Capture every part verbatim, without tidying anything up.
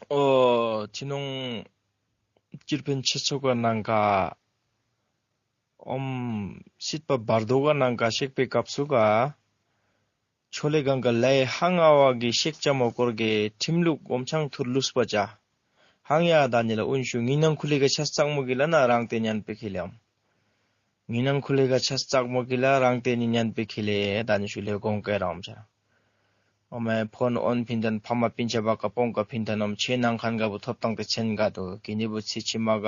ཨོ། ཐི་ནོང་སྤྱིར་ཕན་ཆེ་ཚོགས་ཀ་ནང་ཀ་ཨོམ་སྲིད་པ་བར་དོ་ག་ནང་ཀ་གཤེགས་པའི་སྐབས་སུ་ག་ཆོ་ལེ་གང་ག་ལའི་ཧང་ཨ་བ་གི་གཤེགས་ཅ་མོ་སྐོར་གི་ཁྲིམས་ལུགས་ཨོམ་ཆང་ཐུར་ལུས་པ་ཅ། ཧང་ཡ་ད་ཉི་ལ་ཨུན་ཤུ་ངི་ནང་ཁུ་ལེ་ག་ཆ་ཙག་མོ་གི་ལ་ན་རང་ཏེ་ཉན་པའི་ཁེ་ལེ་ཨམ། ངི་ནང་ཁུ་ལེ་ག་ཆ་ཙག་མོ་གི་ལ་རང་ཏེ་ཉི་ཉན་པའི་ཁེ་ལེ་ད་ཉི་ཤུ་ལེ་གོང་ཀེ་རང་ཨོམ་ཆ། ཨོ་མའི་ཕོན་ཨོན་ཕིན་ཐན་ཕ་མ་པིན་ཆ་བ་ཀ་པོང་ཀ་ཕིན་ཐན་ཨོམ་ཆེ་ནང་ཁན་ག་བུ་ཐོབ་ཏང་ཏེ་ཆེན་ག་དུ་གི་ནི་བུ་ཚི་ཆི་མ་ག་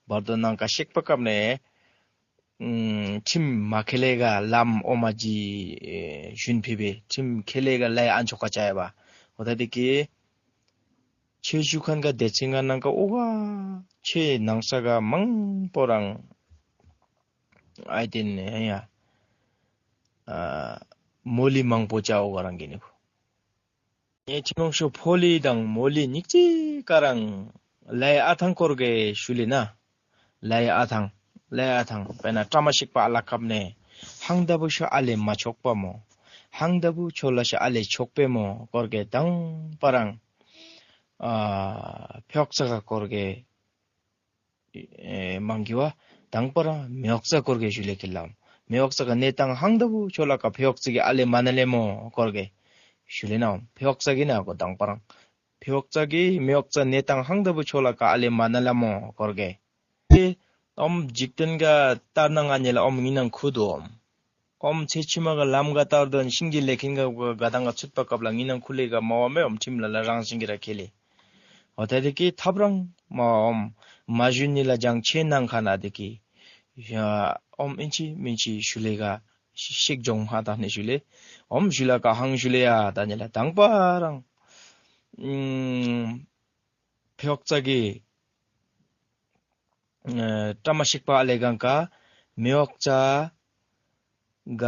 བར་དོ་ནང་ཀ་གཤེགས་པ་སྐབས་ནས་ཨུམ་ཁྲིམས་མ་ཁེ་ལེ་ག་ལམ་ཨོ་མ་ཇི་ཨེ་ཞུན་ཕི་བེ་ཁྲིམས་ཁེ་ལེ་ག་ལའི་ཨན་ཆོག་ག་ཅ་ཡ་བ་འོ་ད་དེ་གི་ཆེ་ཞུ་ཁན་ག་དེ་ཆེ་ང་ནང་ཀ་ཨོ་ག་ཆེ་ནང་ས་ག་མང་པོ་རང་ཨའི་ཏེན་ཡ། ཨ་མོ་ལི་མང་པོ་ཅའོ་ག་རང་གི་ནི་བུ། ངས་ཁྱི་མང་ཤོ་ཕོ་ལི་དང་མོ་ལི་ཉིག་ཅི་ཀ་རང་ལའི་ཨ་ཐང་སྐོར་གེ་ཞུ་ལི་ན། ལའི་ཨ་ཐང་། ལའི་ཨ་ཐང་དཔེར་ན་བཀྲ་མ་ཤིག་པ་ཨ་ལ་ཁབ་ནས་ཧང་ད་བུ་ཤོ་ཨ་ལེ་མ་ཆོག་པ་མོ། ཧང་ད་བུ་ཆོ་ལ་ཤོ་ཨ་ལེ་ཆོག་པེ་མོ་སྐོར་གེ་དང་པ་རང་ཨ་ཕྱོགས་ས་ག་སྐོར་གེ། ཨེ་མང་གི་བ། དང་པ་རང་མེའོག་ཙ་སྐོར་གེ་ཞུ་ལེ་ཁེ་ལམ། མེའོག་ཙ་ག་གནས་སྟངས་ཧང་ད་བུ་ཆོ་ལ་ཀ་ཕེའོག་ཙི་གི་ཨ་ལེ་མ་ན་ལེ་མོ་སྐོར་གེ་ཞུ་ལེ་ན། ཕེའོག་ཙ་གི་ན་གོ་དང་པ་རང་། ཕེའོག་ཙ་གི་མེའོག་ཙ་གནས་སྟངས་ཧང་ད་བུ་ཆོ་ལ་ཀ་ཨ་ལེ་མ་ན་ལ་མོ་སྐོར་གེ། ཨོམ་འཇིག་རྟེན་ག་ལྟར་ན་ང་ཉེ་ལ་ཨོམ་ངི་ནང་ཁུ་དོ་ཨོམ། ཨོམ་ཚེ་ཕྱི་མ་ག་ལམ་ག་ལྟར་དོན་ཤིང་གི་ལེ་ཁིན་ག་ག་དང་ག་ཚུད་པ་སྐབས་ལ་ངི་ནང་ཁུ་ལེ་ག་མ་བ་མེ་ཨོམ་ཁྲིམས་ལ་ལ་རང་བཞིན་གི་ར་ཁེ་ལེ། འོ་ད་དེ་གི་ཐབ་རང་མ་ཨོམ་མ་ཞུ་ནི་ལ་ལྗང་ཆེ་ནང་ཁ་ན་དེ་གི་ཡ་ཨོམ་ཨིན་ཅི་མིན་ཅི་ཞུ་ལེ་ག་ཤིག་ཇོང་ཧ་ད་ནི་ཞུ་ལེ། ཨོམ་ཞུ་ལ་ཀ་ཧང་ཞུ་ལེ་ཡ་ད་ཉེ་ལ་དང་པ་རང་ཨུམ་ཕེའོག་ཙ་གི་ཨ་བཀྲ་མ་ཤིག་པ་ཨ་ལེ་གང་ཀ་མེའོག་ཙ་ག་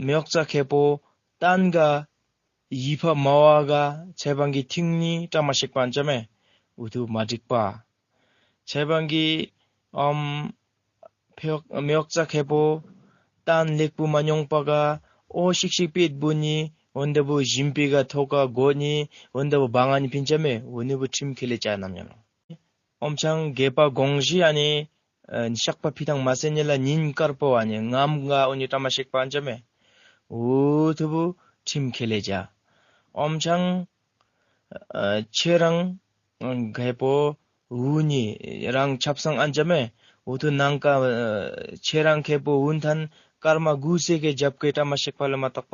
མེའོག་ཙ་ཁེ་པོ་ཏན་ག་ཡི་ཕ་མ་བ་ག་ཚེ་བང་གི་ཐིང་ནི་བཀྲ་མ་ཤིག་པ་ཨན་ཅ་མེ་འུ་ཐུ་མ་འགྲིག་པ། ཚེ་བང་གི་ཨམ་ཕེའོག་མེའོག་ཙ་ཁེ་པོ་ཏན་ལེགས་པོ་མ་ཉོང་པ་ག་ཨོ་ཤིག་ཤིག་པེད་བུ་ནི་འོན་ད་བུ་ཞིམ་པི་ག་ཐོ་ག་གོ་ནི་འོན་ད་བུ་བང་ཨ་ནི་ཕིན་ཅ་མེ་འུ་ནི་བུ་ཁྲིམས་ཁེ་ལེ་ཅ་ནམ་ཉམ། ཨོམ་ཆང་དགེ་པ་དགོངས་གཞི་ཨ་ནི་ཨ་ནི་བཤགས་པ་ཕི་ཐང་མ་སེ་ཉེ་ལ་ཉིན་དཀར་པོ་ཨ་ནི་ངམ་ག་ཨོ་ནི་བཀྲ་མ་ཤིག་པ་ཨན་ཅ་མེ། འུ་ཐུ་བུ་ཁྲིམས་ཁེ་ལེ་ཅ། ཨོམ་ཆང་ཨ་ཁྱེད་རང་རྒད་པོ་འུ་ནི་རང་ཆབ་སང་ཨན་ཅ་མེ། འུ་ཐུ་ནང་ཀ་ཨ་ཁྱེད་རང་ཁེ་པོ་འུན་ཐན་སྐར་མ་དགུ་སེ་གེ་རྒྱབ་གེ་བཀྲ་མ་ཤིག་པ་ལ་མ་བཏགས་པ་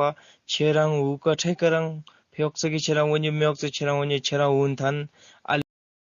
ཁྱེད་རང་འུ་ཀ་ཁྲེ་ཀ་རང་ཕེའོག་ཙ་གི་ཁྱེད་རང་འུ་ནི་མེའོག་ཙ་ཁྱེད་རང་འུ་ནི་ཁྱེད་རང་འུན་ཐན་ཨ།